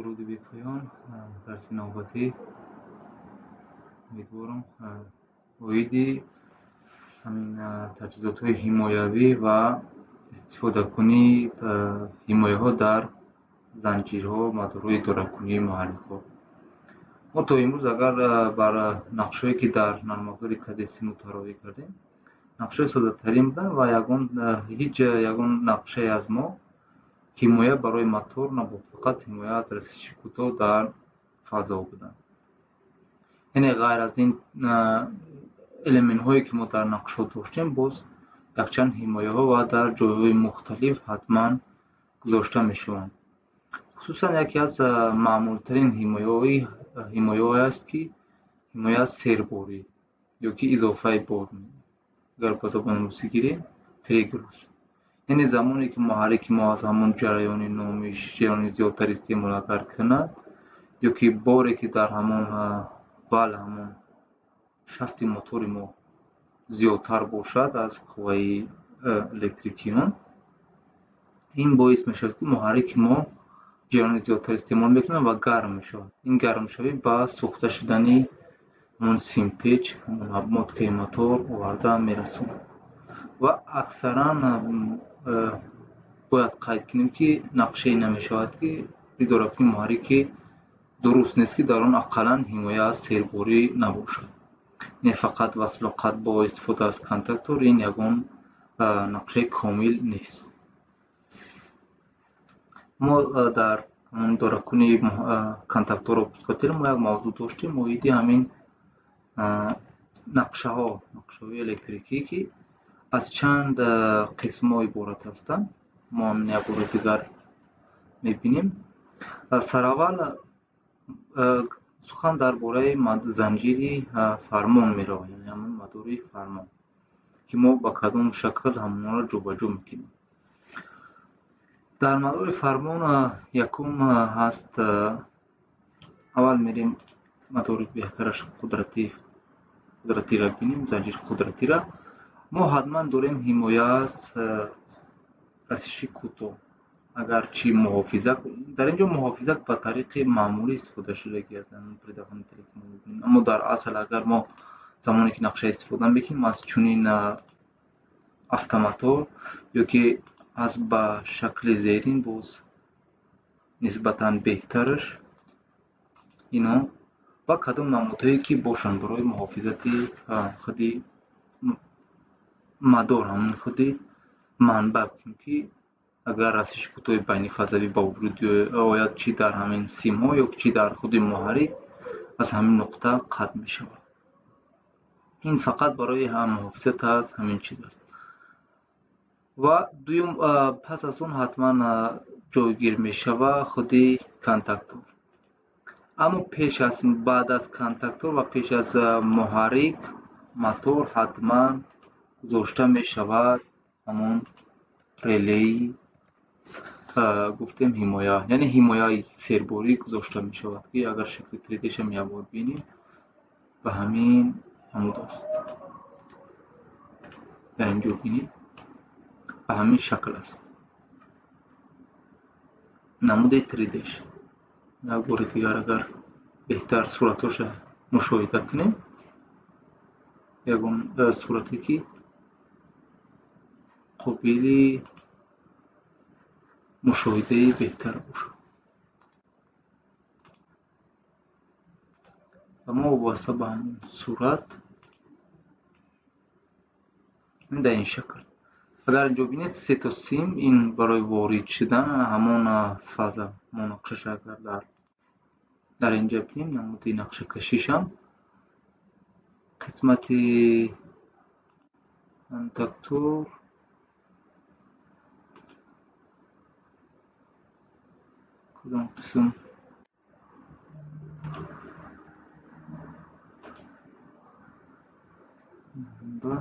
Дуруди бепоён. Дарси навбатӣ умедворам оиди ҳамин таҷҳизотҳои ҳимоявӣ ва истифодакунии ҳимояҳо дар занҷирҳо, мадорҳои идоракунии муҳаррикҳо. Мо то имрӯз агар бар нақшҳое, ки дар нармафзори КДС тарроҳӣ кардем, нақшҳои соддатарин буданд ва ягон ҳеҷ ягон нақшае аз мо ҳимоя барои мотор набуд, фақат ҳимоя аз расиши кӯтоҳ дар фазо буданд. Яъне ғайр аз ин элементҳое, ки мо дар нақшҳо доштем, боз якчанд ҳимояҳо ва дар ҷойҳои мухталиф ҳатман гузошта мешаванд. Хусусан яке аз маъмултарин ҳимояҳое аст, ки ҳимоя аз серборӣ ё ки изофаи бор, агар ба забони русӣ гирем, перегруз. Яъне замоне ки муҳаррики мо аз ҳамон ҷараёни номиш ҷараёни зиёдтар истеъмол агар кунад, ё ки боре ки дар ҳамон вал, ҳамон шафти мотори мо зиёдтар бошад аз қувваи электрикии он, ин боис мешавад, ки муҳаррики мо ҷараёни зиёдтар истеъмол мекунад ва гарм мешавад. Ин гармшавӣ ба сӯхта шудани ҳамон симпеч, ҳамон обмоткаи мотор оварда мерасонад. Ва аксаран бояд қайд кунем, ки нақшае намешавад, ки идоракунии муҳаррики дуруст нест, ки дар он ақаллан ҳимоя аз серборӣ набошад. Не фақат васлу қатъ бо истифода аз контактор, ин ягон нақшаи комил нест. Мо дар ҳамон идоракунии контакторро пускател мо як мавзӯъ доштем оиди ҳамин нақшаҳо, нақшаҳои электрикӣ, ки аз чанд қисмҳо иборат ҳастанд. Мо ҳамин як бори дигар мебинем. Сараввал сухан дар бораи занҷири фармон меравад, яъне ҳамон мадори фармон, ки мо ба кадом шакл ҳамонро ҷобаҷо мекунем. Дар мадори фармон якум ҳаст, аввал мерем мадори беҳтараш қудратиро бинем, занҷири қудратиро. Мо ҳатман дорем ҳимоя аз расиши кӯтоҳ. Агарчи муҳофизак, дар ин ҷо муҳофизак ба тариқи маъмулӣ истифода шудагӣ аст, предохранителе ки мо мебинем. Аммо дар асл агар мо замоне ки нақша истифода мекунем аз чунин автоматҳо ё ки аз ба шакли зерин, боз нисбатан беҳтараш ино ва кадом намудҳое ки бошанд барои муҳофизати худи мадор, ҳамон худи манбаъ, ки агар расиши кӯтоҳи байнифазавӣ ба вуҷуд ояд, чӣ дар ҳамин симҳо ё чӣ дар худи муҳаррик, аз ҳамин нуқта қатъ мешавад. Ин фақат барои муҳофизат аз ҳамин чиз аст. Ва дуюм, пас аз он ҳатман ҷойгир мешавад худи контактор. Аммо пеш аз, баъд аз контактор ва пеш аз муҳаррик, мотор ҳатман гузошта мешавад ҳамон релеи гуфтем ҳимоя, яъне ҳимояи серборӣ гузошта мешавад, ки агар шакли 3D-шам як бор бинем, ба ҳамин намуд аст. Дар ин ҷо бинем, ба ҳамин шакл аст намуди 3D-ш. Як бори дигар агар беҳтар суратҳоша мушоҳида кунем, ягон сурате ки қобили мушоҳидаи беҳтар бошад. Ва мо вобаста ба ҳамон сурат дар ин шакл. Агар инҷо бинед, се то сим, ин барои ворид шудан ҳамон фаза, мо нақшаша агар дар инҷа бинем, намуди нақшакашишам қисмати контактор кадом қисм ба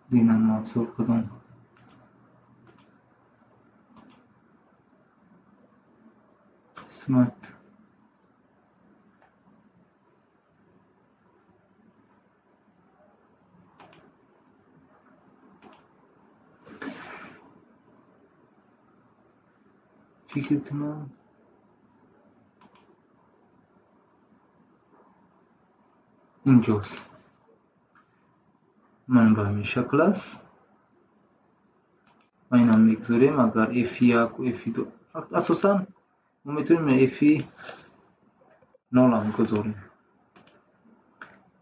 динамоафзор кадом қисмат Фикр кунам, инҷост. Ман ба ҳамин шакл аст. Ва инам мегузорем, агар F1 ва F2, асосан мо метавонем F0 ҳам гузорем.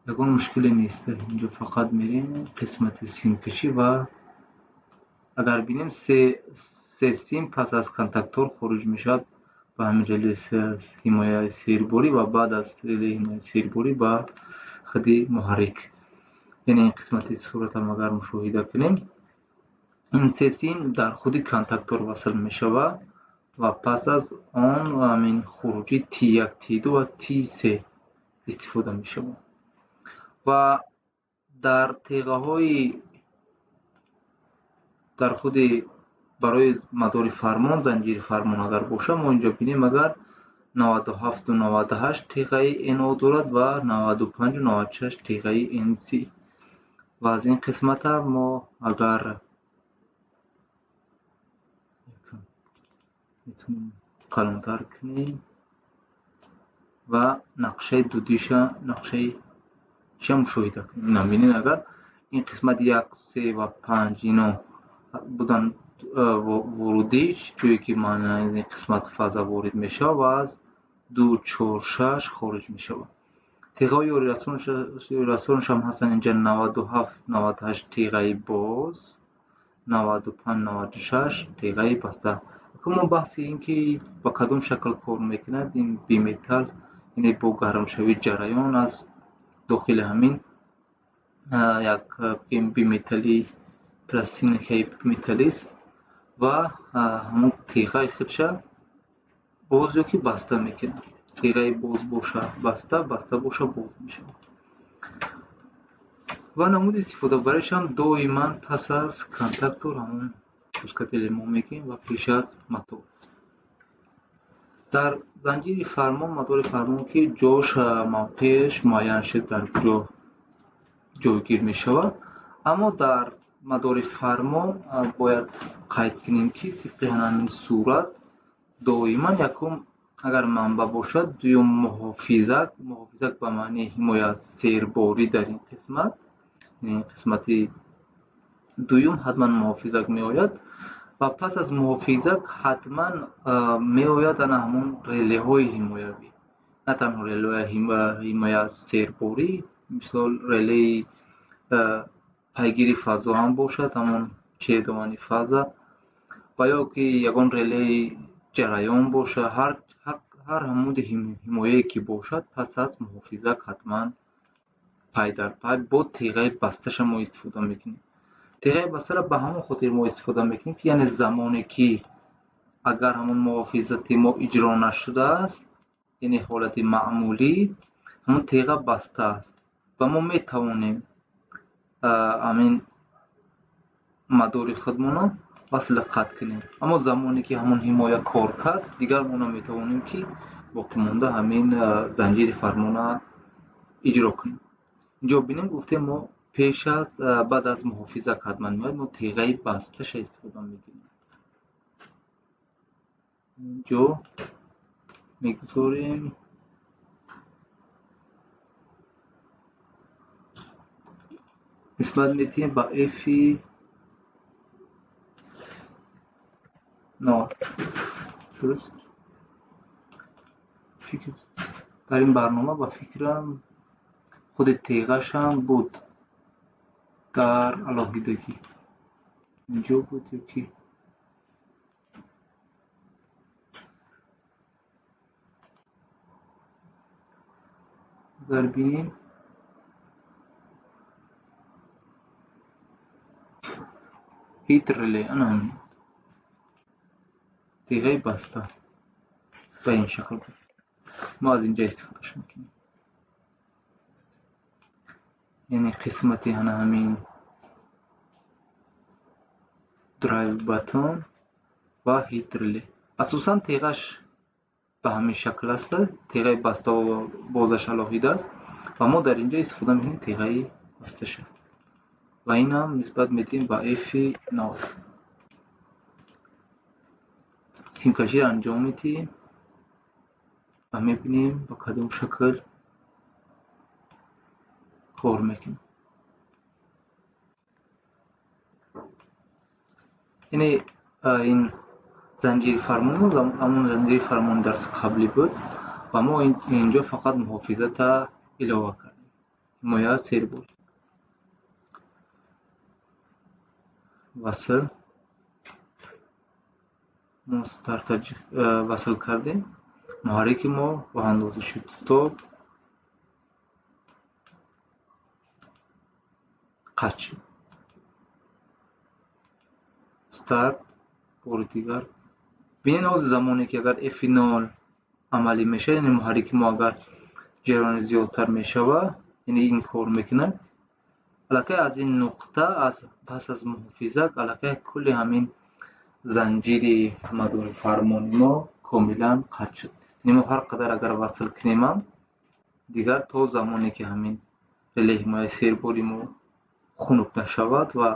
Ягон мушкиле нест. Инҷо фақат мерем қисмати симкашӣ ва агар бинем се сим пас аз контактор хориҷ мешавад ба ҳамин реле ҳимояи серборӣ ва баъд аз реле ҳимояи серборӣ ба худи муҳаррик. Яъне ин қисмати суратам агар мушоҳида кунем, ин се сим дар худи контактор васл мешавад ва пас аз он ҳамин хуруҷи T1, T2 ва T3 истифода мешавад. Ва дар теғаҳои дар худи барои мадори фармон, занҷири фармон агар бошад, мо инҷо бинем агар 97 98 теғаи NO дорад ва 95 96 теғаи NC. Ва аз ин қисмата мо агар метавонем калонтар кунем ва нақшаи дудиша, нақшаи чия мушоҳида кунем. Ина бинед, агар ин қисмат 1, 3 ва 5 ино будан ворудиш, ҷое ки маъна ин қисмат фаза ворид мешавад ва аз 2, 4, 6 хориҷ мешавад. Теғаҳои ёрирасонаш ҳам ҳастанд инҷа 97, 98 теғаи боз, 95, 96 теғаи баста. Мо баҳси ин ки ба кадом шакл кор мекунад, ин биметалл, яъне бо гармшавии ҷараён аз дохили ҳамин як биметалли пластинкаи биметаллист ва ҳамон теғаи худша боз ё ки баста мекунад. Теғаи боз боша баста, баста боша боз мешавад. Ва намуди истифодабаришам доиман пас аз контактор ҳамон пускатели мо мекунем ва пеш аз мотор. Дар занҷири фармон, мадори фармон ки ҷош, мавқеаш муайян шуд, дар куҷо ҷойгир мешавад, аммо дар мадори фармон бояд қайд кунем ки тибқи ҳамин сурат доиман якум агар манбаъ бошад, дуюм муҳофизак, муҳофизак ба маънии ҳимоя аз серборӣ дар ин қисмат, ин қисмати дуюм ҳатман муҳофизак меояд ва пас аз муҳофизак ҳатман меояд ана ҳамон релеҳои ҳимоявӣ. На танҳо релеҳои ҳимоя аз серборӣ, мисол релеи пайгири фазо ҳам бошад, ҳамон чередовани фаза, ва ё ки ягон релеи ҷараён бошад, ҳар ҳамуди ҳимояе ки бошад, пас аз муҳофизак ҳатман пай дар пай бо теғаи басташа мо истифода мекунем. Теғаи бастаро ба ҳамон хотир мо истифода мекунем, ки яъне замоне ки агар ҳамон муҳофизати мо иҷро нашудааст, яъне ҳолати маъмулӣ, ҳамон теға баста аст ва мо метавонем ҳамин мадори худмонро васл қатъ кунем. Аммо замоне ки ҳамон ҳимоя кор кард, дигар мо наметавонем ки боқимонда ҳамин занҷири фармонро иҷро кунем. Инҷо бинем, гуфтем мо пеш аз баъд аз муҳофизак ҳатман меояд, мо теғаи басташа истифода мекунем. Инҷо мегузорем нисбат медиҳем ба F 0. Дуруст? Фикр дар ин барнома ба фикрам худи теғашам буд дар алоҳидагӣ. Инҷо буд ё ки агар бинем ҳит реле, ана ҳамин теғаи баста ба ин шакл буд. Мо аз инҷа истифодаш мекунем. Яъне қисмати ана ҳамин drive button ва heat relay. Асосан теғаш ба ҳамин шакл аст, теғаи баста ва бозаш алоҳида аст ва мо дар инҷа истифода мекунем теғаи басташа. Ва инам нисбат медиҳем ба F0. Симкаширо анҷом медиҳем ва мебинем ба кадом шакл кор мекунем. Яъне ин занҷири фармон ҳамон занҷири фармони дарси қаблӣ буд ва мо инҷо фақат муҳофизата илова кардем. Ҳимоя сербор. Васл мо старта васл кардем. Муҳаррики мо роҳандозӣ шуд. Стоп. Қатъ шуд. Старт бори дигар. Бинед ҳозир замоне ки агар F0 амалӣ мешавад, яъне муҳаррики мо агар ҷараёни зиёдтар мешавад, яъне ин кор мекунад, аллакай аз ин нуқта, аз пас аз муҳофизат, аллакай кулли ҳамин занҷири мадори фармони мо комилан қатъ шуд. Яъне мо ҳар қадар агар васл кунемам, дигар то замоне ки ҳамин реле ҳимояи сербори мо хунук нашавад ва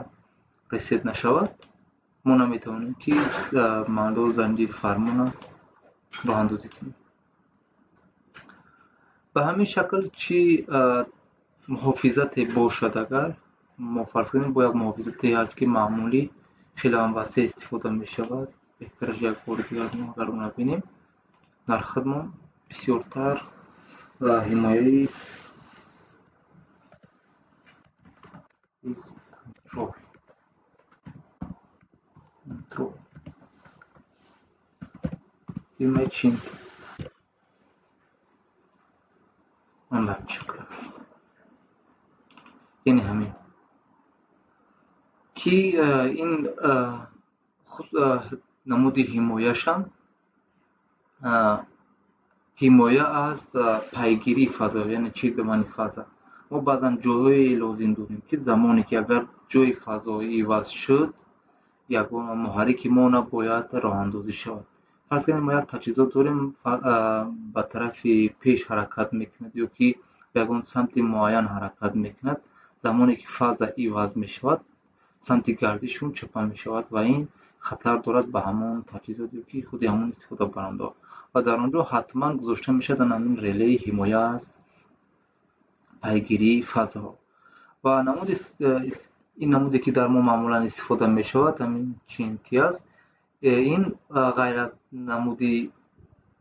ресет нашавад, мо наметавонем ки мадор занҷири фармонро роҳандозӣ кунем. Ба ҳамин шакл чӣ муҳофизате бошад, агар мо фарз кунем бо як муҳофизате ҳаст ки маъмулӣ хеле ҳам васеъ истифода мешавад, беҳтараш як бори дигар мо агар онро бинем, дар худмон бисёртар ҳимояи контрол ҳимояи чин он ба ҳамин шакл аст. Яъне ҳамин ки ин намуди ҳимояшам ҳимоя аз пайгирии фазо, яъне чирдавани фаза. Мо баъзан ҷойҳое лозим дорем ки замоне ки агар ҷои фазоӣ иваз шуд, ягон муҳаррики мо набояд роҳандозӣ шавад. Фарз кунем мо як таҷҳизот дорем, ба тарафи пеш ҳаракат мекунад ё ки ба ягон самти муайян ҳаракат мекунад. Замоне ки фаза иваз мешавад, самти гардиши он чапа мешавад ва ин хатар дорад ба ҳамон таҷҳизот ё ки худи ҳамон истифодабарандаҳо. Ва дар он ҷо ҳатман гузошта мешавад ҳамин релеи ҳимоя аз пайгирии фазаҳо. Ва намуди ин намуде ки дар мо маъмулан истифода мешавад ҳамин CNT аст. Ин ғайр аз намуди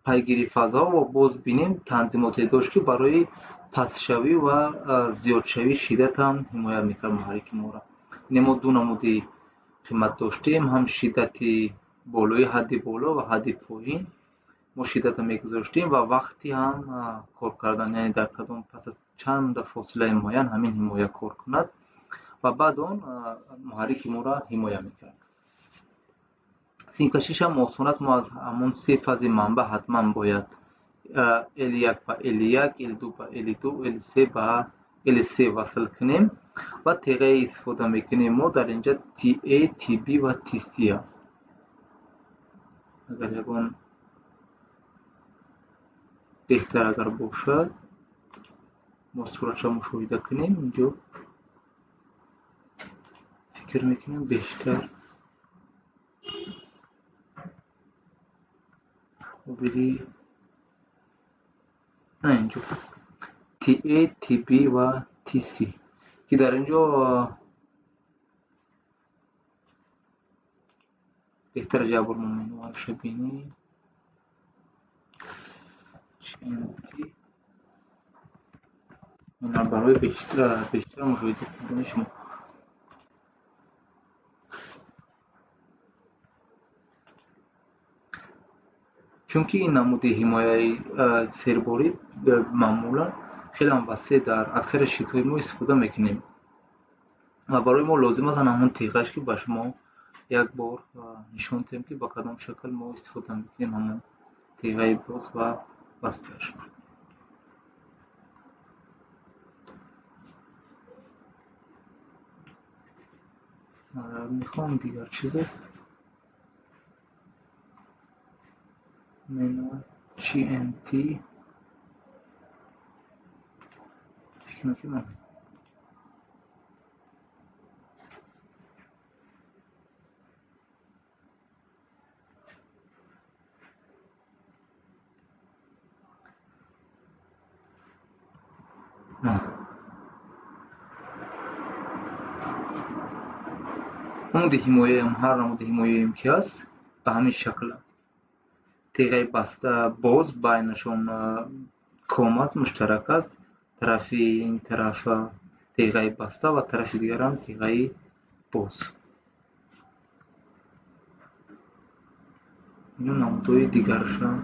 пайгирии фазаҳо ва боз бинем танзимоте дошт ки барои пастшавӣ ва зиёдшавии шиддат ҳам ҳимоя мекард муҳаррики моро. Яъне мо ду намуди қимат доштем, ҳам шиддати болои ҳадди боло ва ҳадди поин. Мо шиддатро мегузоштем ва вақти ҳам кор кардан, яъне дар кадом пас аз чанд фосилаи муайян ҳамин ҳимоя кор кунад ва баъд он муҳаррики моро ҳимоя мекард. Симкашиш ҳам осон аст. Мо аз ҳамон се фази манбаъ ҳатман бояд L1 ба L1, L2 ба L2, L3 ба L3 васл кунем ва теғаи истифода мекунем мо дар инҷа TA, TB ва TC аст. Агар ягон беҳтар агар бошад, мо суратша мушоҳида кунем, инҷо фикр мекунем бештар қобили на инҷо TA, TB ва TC ки дар инҷо беҳтар ҷабр мо менуалша бинем. CNT ина барои бештар мушоҳида кардани шумо. Чунки ин намуди ҳимояи серборӣ маъмулан хеле ҳам васеъ дар аксари шитҳои мо истифода мекунем ва барои мо лозим аст ҳамон теғаш ки ба шумо як бор нишон диҳем ки ба кадом шакл мо истифода мекунем ҳамон теғаи боз ва бастааш. Мехоҳам дигар чиз аст. Мену CNT фикр мекунам. Намуди ҳимояам, ҳар намуди ҳимояем ки ҳаст, ба ҳамин шакл. Теғаи баста боз байнашон ком аст, муштарак аст. Тарафи ин тараф теғаи баста ва тарафи дигарам теғаи боз. Ино намудҳои дигарашам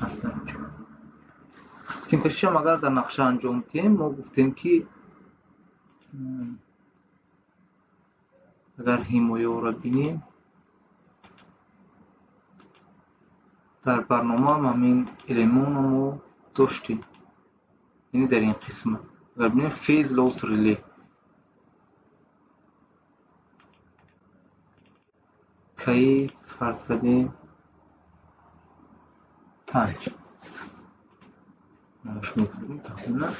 ҳастанд инҷо. Симкашишам агар дар нақша анҷом диҳем, мо гуфтем ки агар ҳимояро бинем, дар барномаам ҳамин элемонро мо доштем. Яъне дар ин қисмат агар бинем phase loss relay каи фарз кардем 5 номаш мекунем тахминан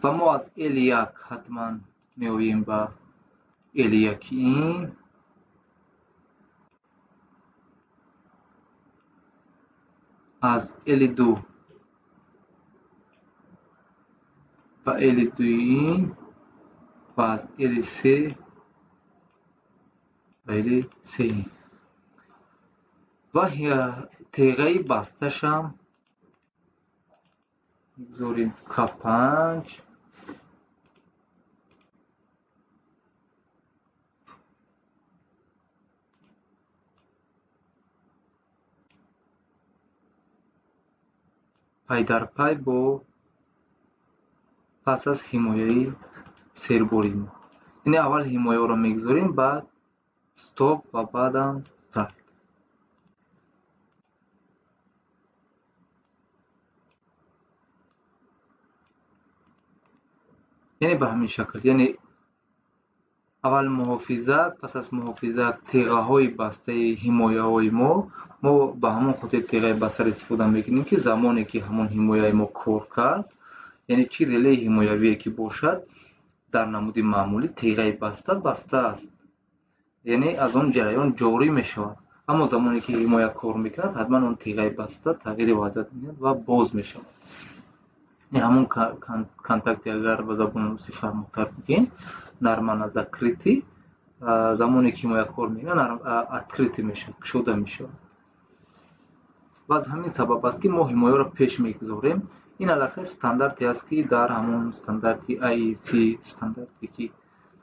ва мо аз L1 ҳатман меоем ба L1 ин аз L2 ба L2 ин ва аз L3 ба L3 ин ва теғаи басташам мегузорем К5 пай дар пай бо пас аз ҳимояи серборӣ мо. Яъне аввал ҳимояро мегузорем, баъд стоп ва баъдам старт. Яъне ба ҳамин шакл, яъне аввал муҳофизат, пас аз муҳофизат теғаҳои бастаи ҳимояҳои мо ба ҳамон хотир теғаи бастаро истифода мекунем, ки замоне ки ҳамон ҳимояи мо кор кард, яъне чӣ релеи ҳимоявие ки бошад, дар намуди маъмулӣ теғаи баста баста аст, яъне аз он ҷараён ҷорӣ мешавад. Аммо замоне ки ҳимоя кор мекунад, ҳатман он теғаи баста тағйири вазъият меёбад ва боз мешавад. Ҳамон контакти агар ба забони русӣ фаҳмотар бигем, нормально закрытый, замоне ки ҳимоя кор мекунад, открытый мешавад, кушода мешавад. Ва аз ҳамин сабаб аст, ки мо ҳимояро пеш мегузорем. Ин аллакай стандарте аст, ки дар ҳамон стандарти IEC, стандарте ки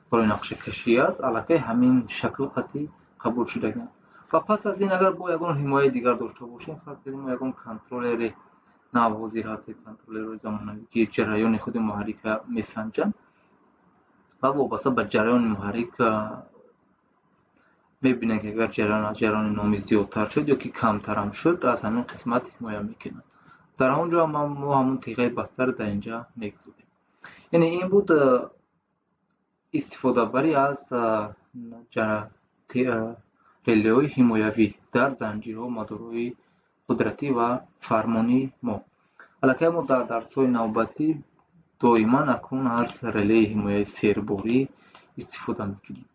барои нақшакашӣ аст, аллакай ҳамин шакл хати қабул шудагианд. Ва пас аз ин агар бо ягон ҳимояи дигар дошта бошем, фарз кардем мо ягон контроллери нав ҳозир ҳастем, контроллерҳои замонавӣ ки ҷараёни худи муҳаррика месанҷанд ва вобаста ба ҷараёни муҳаррик мебинанд, ки агар ҷараён аз ҷараёни номӣ зиёдтар шуд ё ки камтарам шуд, аз ҳамин қисмат ҳимоя мекунанд. Дар он ҷо мо ҳамон теғаи бастаро дар инҷа мегузорем. Яъне ин буд истифодабарӣ аз релеҳои ҳимоявӣ дар занҷирҳо, мадорҳои қудратӣ ва фармонии мо. Аллакай мо дар дарсҳои навбатӣ доиман акнун аз релеи ҳимояи серборӣ истифода мекунем.